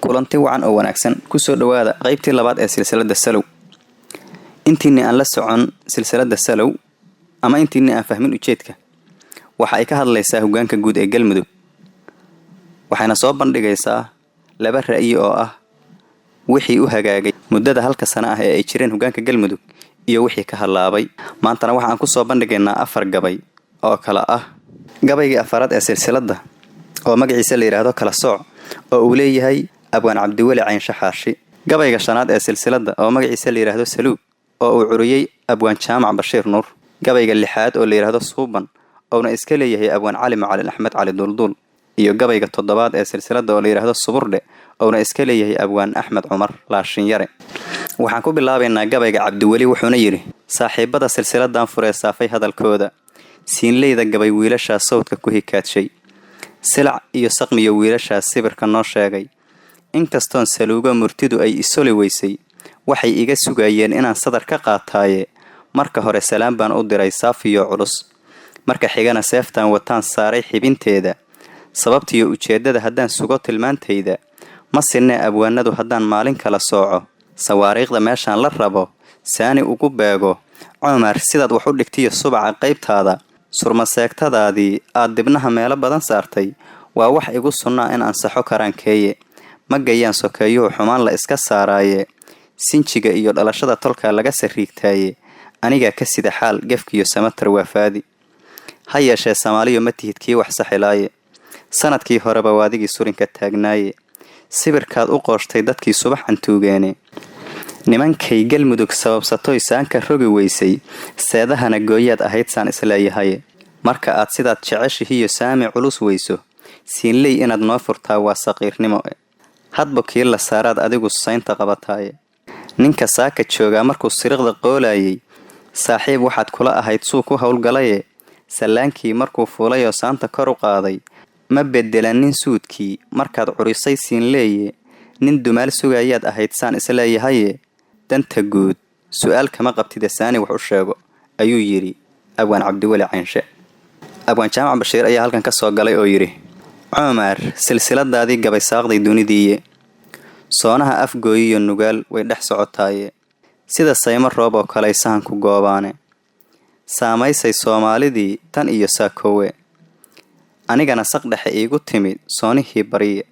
Kulanti wacan oo wanaagsan, kusoo dhowaada qaybtii labaad ee silsilada Salow. Intiinii aan la socon silsilada Salow ama intiinii aan fahmin ujeedka, waxa ay ka hadlaysaa hogaanka guud ee Galmudug, waxayna soo bandhigaysaa laba ra'yi oo ah wixii u hagaagay muddada halka sano ah ee ay jireen hogaanka Galmudug iyo wixii ka hallaabay. Maantana waxa aan kusoo bandhigaynaa afar gabay oo kale ah gabaygii afaraad ee silsiladda oo magaciisa la yidhaahdo Kala Sooc, oo uu leeyahay Abwaan Cabdiweli Caynshe Xaashi; gabayga shanaad ee silsiladda oo magaciisa la yidhaahdo Saluug, oo uu curiyey Abwaan Jaamac Bashiir Nuur; gabayga lixaad oo la yidhaahdo Suuban, ouna iska leeyahay Abwaan Cali Macalin Axmed Cali Duulduul; iyo gabayga toddobaad ee silsiladda oo la yidhaahdo Suburdhe, ouna iska leeyahay Abwaan Axmed Cumar Laashinyare. Waxaan ku bilaabaynaa gabayga Cabdiweli, wuxuuna yidhi: Saaxiibada silsiladan furee saafay hadalkooda, siinleyda gabay wiilashaa sawdka ku hikaadshay, silac iyo saqmiyo wiilashaa sibirka noo sheegay. Inkastoon saluugo murtidu ay isoli weysay, waxay iga sugayeen inaan sadar ka qaataaye. Marka hore salaan baan u diray saafiyo culus, marka xigana seeftaan wataan saaray xibinteeda. Sababtiyo ujeeddada haddaan sugo tilmaantayda, ma sinnee abwaanadu haddaan maalin kala sooco. Sawaariikhda meeshaan la rabo saani ugu beego. Cumar, sidaad wax u dhigtiyo subaca qaybtaada, surmaseegtadaadii aad dibnaha meelo badan saartay, waa wax igu sunnaa in ansaxo karaankeeye. Ma gayaan sokeeyuhu xumaan la iska saaraaye, sinjiga iyo dhalashada tolkaa laga sariigtaaye. Anigaa ka sida xaal gefkiyo samatar waafaadi, ha yeeshee Soomaaliyo ma tihid kii wax saxilaaye. Sanadkii horeba waadigii surinka taagnaaye, sibirkaad u qooshtay dadkii subax cantuugeene. Nimankay Galmudug sababsatoy saanka rogi weysay, seedahana gooyaad ahayd saan isleeyahaye. Marka aad sidaad jeceshihiyo saami culus weyso, siinley inaad noo furtaa waa saqiirnimo. Hadba kii la saaraad adigu saynta qabataaye. Ninka saaka joogaa markuu siriqda qoolayay, saaxiib waxaad kula ahayd suu ku howlgalaye. Sallaankii markuu fuulayoo saanta kor u qaaday, ma bedelanin suudkii markaad curisay siinleeye. Nin dumaal sugayaad ahayd saan isleeyahaye. Danta guud su-aal kama qabtida, saani wax u sheego, ayuu yidhi Abwaan Cabdiweli Caynshe. Abwaan Jaamac Bashiir ayaa halkan ka soo galay oo yidhi: Cumar, silsiladaadii gabay saaqday dunidiiye, soonaha afgooyiyo nugaal way dhex socotaaye. Sida saymo roob oo kaley sahanku goobaane, saamaysay Soomaalidii tan iyo saakoowe. Anigana saq dhexe iigu timid soonihii bariye.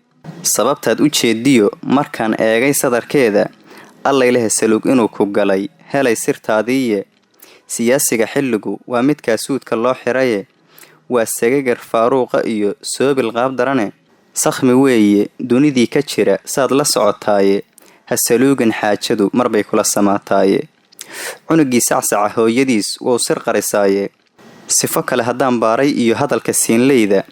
Sababtaad u jeediyo markaan eegay sadarkeeda, allaylehe saluug inuu ku galay helay sirtaadiiye. Siyaasiga xilligu waa midkaa suudka loo xiraye, waa sagagar faaruuqa iyo soobil qaab darane. Sakhmi weeye dunidii ka jira saad la socotaaye, ha saluugin xaajadu marbay kula samaataaye. Cunugii sacsaca hooyadiis wou sir qarisaaye. Sifo kale haddaan baaray iyo hadalka siinleyda,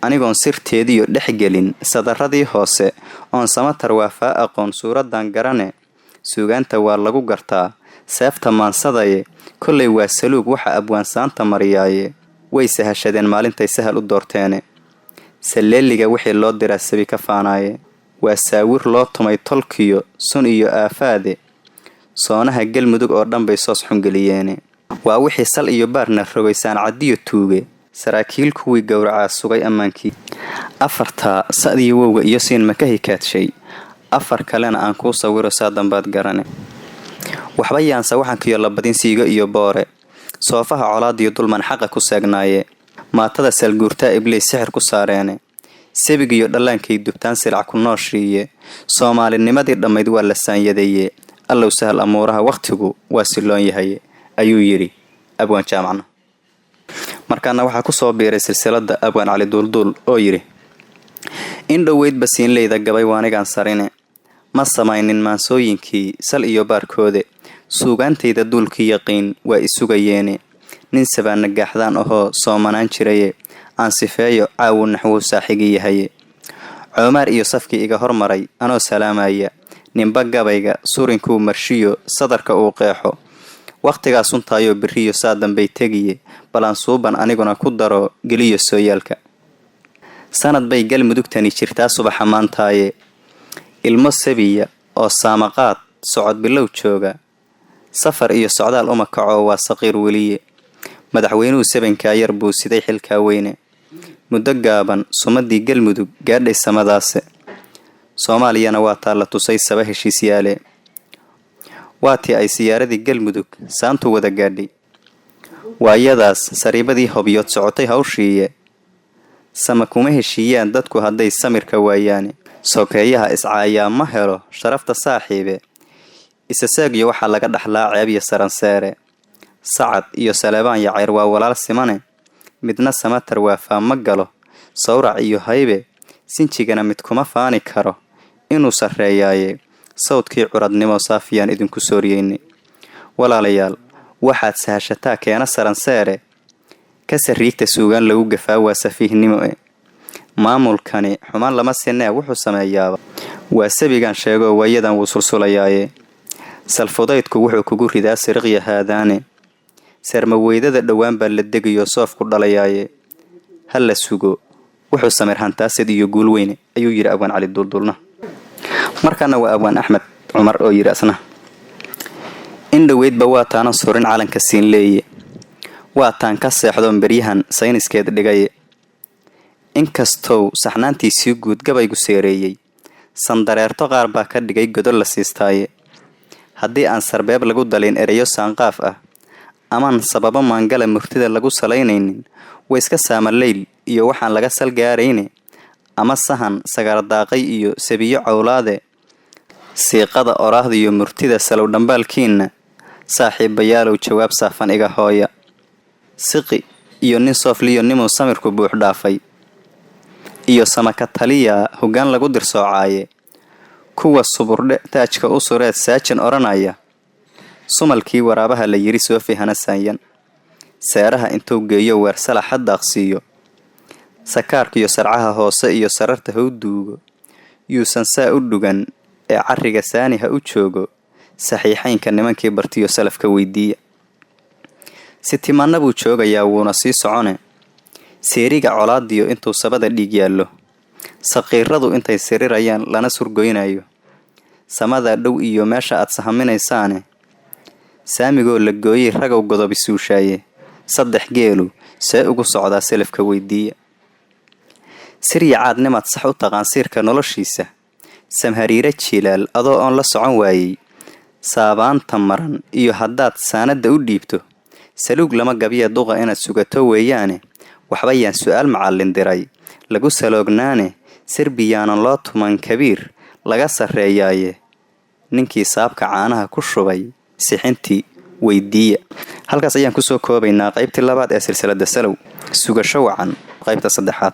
anigoon sirteediyo dhexgelin sadaradii hoose, oon samatar waafaa aqoon suuraddan garane. Suugaanta waa lagu gartaa seefta maansadaye, kollay waa saluug waxa abwaansaanta mariyaaye. Way sahashadeen maalintay sahal u doorteene, salleeliga wixii loo diraa sabi ka faanaaye. Waa saawir loo tumay tolkiyo sun iyo aafaade, soonaha Galmudug oo dhan bay soos xungeliyeene. Waa wixii sal iyo baarna rogay saancadiyo tuuge, saraakiil kuwii gowracaa sugay ammaankii. Afartaa sa'dii wowga iyo siin ma ka hikaadshay, afar kalena aan kuu sawiro saa dambaad garane. Waxba yaansa waxankiyo labadin siigo iyo boore, soofaha colaadiyo dulman xaqa ku seegnaaye. Maatada salguurtaa ibliis sixir ku saareene, sebigiyo dhallaankay dubtaan silac ku nooshiiye. Soomaalinimadii dhammayd waa la saanyadeeye, allow sahal amuuraha wakhtigu waa siloon yahaye, ayuu yidhi Abwaan Jaamacna. Markaana waxaa kusoo biiray silsiladda Abwaan Cali Duulduul oo yidhi: In dhoweydba siinleyda gabay waanigaan sarine, ma samaynin maansooyinkii sal iyo baarkoode. Suugaantayda duulkii yaqiin waa isugayeene, nin sabaana gaaxdaan ahoo soomanaan jiraye. Aan sifeeyo caawu naxwuu saaxigii yahaye. Coomaar iyo safkii iga hormaray anoo salaamaya, ninba gabayga surinkuu marshiyo sadarka uu qeexo. Wakhtigaa suntaayoo biriyo saa dambay tegiye, balaan suuban aniguna ku daro geliyo sooyaalka. Sanad bay Galmudugtani jirtaa subaxa maantaaye. Ilmo sabiya oo saamaqaad socod bilow jooga, safar iyo socdaal uma kaco, waa saqiir weliye. Madaxweynuhu sabankaa yar buu siday xilkaa weyne, muddo gaaban sumadii Galmudug gaadhay samadaase. Soomaaliyana waa taa la tusay saba heshiisyaale. Waa tii ay siyaaradii Galmudug saantu wada gaadhay. Waayadaas sariibadii Hobyood socotay hawshiiye. Sama kuma heshiiyaan dadku hadday samirka waayaane. Sokeeyaha iscaayaa ma helo sharafta saaxiibe. Isasaagyo waxaa laga dhaxlaa ceeb iyo saranseere. Sacad iyo Saleebaan Yacayr waa walaal simane. Midna samatar waafaa ma galo sawrac iyo haybe. Sinjigana mid kuma faani karo inuu sarreeyaaye. Sawdkii curadnimo saafiyaan idinku sooriyeynay. Walaalayaal, waxaad sahashataa keena saranseere. Ka sariigta suugaan lagu gafaa waa safiihnimo e. Maamulkani xumaan lama sinee wuxuu sameeyaaba. Waa sabigan sheegoo waayadan wuu sulsulayaaye. Salfudaydku wuxuu kugu ridaa siriqya haadaane. Sarmaweydada dhowaan baa la degayo soofku dhalayaaye. Ha la sugo wuxuu samir hantaasid iyo guul weyne, ayuu yidhi Abwaan Cali Duulduulna. Markaana waa Abwaan Axmed Cumar oo yidhi asna: In dhoweydba waa taanan surin calanka siin leeye. Waa taan ka seexdoon beryahan sayniskeed dhigaye. Inkastow saxnaantiisii guud gabaygu seereeyey, sandareerto qaar baa ka dhigay godol la siistaaye. Haddii aan sarbeeb lagu dalin ereyo saanqaaf ah, amaan sababo maangala murtida lagu salaynaynin, way iska saama leyl iyo waxaan laga sal gaarayne, ama sahan sagaardaaqay iyo sabiyo cowlaade. Siiqada oraahda iyo murtida salow dhambaalkiinna, saaxiibayaalow jawaab saafan iga hooya. Siqi iyo nin soofliyo nimuu samirku buux dhaafay iyo samaka taliya hoggaan lagu dirsoocaaye. Kuwa suburdhe taajka u sureed saajin odhanaya, sumalkii waraabaha la yiri soofi hana saanyan. Seeraha intuu geeyo weersalax ha daaqsiiyo. Sakaarkiyo sarcaha hoose iyo sararta ha u duugo. Yuusan saa u dhugan ee carriga saani ha u joogo. Saxiixaynka nimankii bartiyo salafka weydiiya. Sitimaanna buu joogayaa wuuna sii socone. Seeriga colaadiyo intuu sabada dhiig yaallo. Saqiiradu intay sirirayaan lana surgoynayo. Samadaa dhow iyo meesha aad sahaminaysaane. Saamigoo la gooyey ragow godobi suushaaye. Saddex geelu see ugu socdaa selafka weydiiya. Siryacaad nimaad sax u taqaan siirka noloshiisa. Samhariire jiilaal adoo oon la socon waayey. Saabaanta maran iyo haddaad saanadda u dhiibto. Saluug lama gabiya duqa inaad sugato weeyaane. Waxba yaan su'aal macallin diray lagu saloognaane. Serbiyaanan loo tuman kabiir laga sarreeyaaye. Ninkii saabka caanaha ku shubay sixintii weydiiya. Halkaas ayaan kusoo koobaynaa qaybtii labaad ee silsiladda Salow. Sugasho wacan qaybta saddexaad.